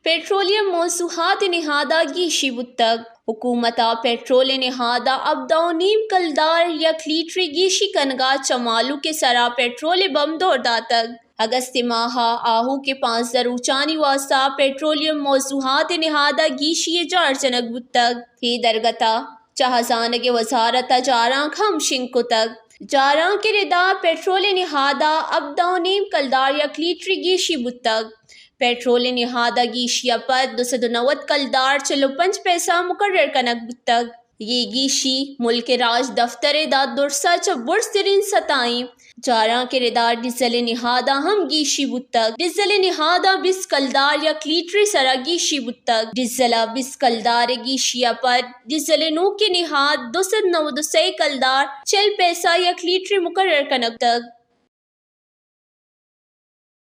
پٹرولیم موضوعات ءِ نہاد ءَ گیشی بوتگ۔ حکومت ءَ پٹرول ءِ نہاد ءَ ہبدہ و نیم کلدار یک لیٹرے گیشی کنگ ءَ چہ مہلوک ءِ سرا پٹرول ءِ بمب دور داتگ۔ اگست ءِ ماہ ءَ آہوک ءِ پانزدہ روچانی واستہ پٹرولیم موضوعات ءِ نہاد ءَ گیشی ءِ جار جنگ بوتگ۔ اے درگت ءَ چہ ہزانگ ءِ وزارت ءَ جارانک ہم شنگ کتگ۔ جارانک ءِ ردا پٹرول ءِ نہاد ءَ ہبدہ و نیم کلدار یک لیٹرے گیشی بوتگ۔ پٹرول ءِ نہاد ءَ گیشی ءَ پد دو سد و نود کلدار چل و پنچ پیسہ مقرر کنگ بوتگ۔ اے گیشی ملک ءِ راج دفتر ءِ داد درس ءَ چہ برزترین سطح ایں۔ جارانک ءِ ردا ڈیزل ءِ نہاد ءَ ہم گیشی بوتگ۔ ڈیزل ءِ نہاد ءَ بیست کلدار یک لیٹرے سرا گیشی بوتگ۔ ڈیزل ءِ بیست کلدار ءِ گیشی ءَ پد ڈیزل ءِ نوکیں نہاد دو سد نود و سئے کلدار چل پیسہ یک لیٹرے مقرر کنگ بوتگ۔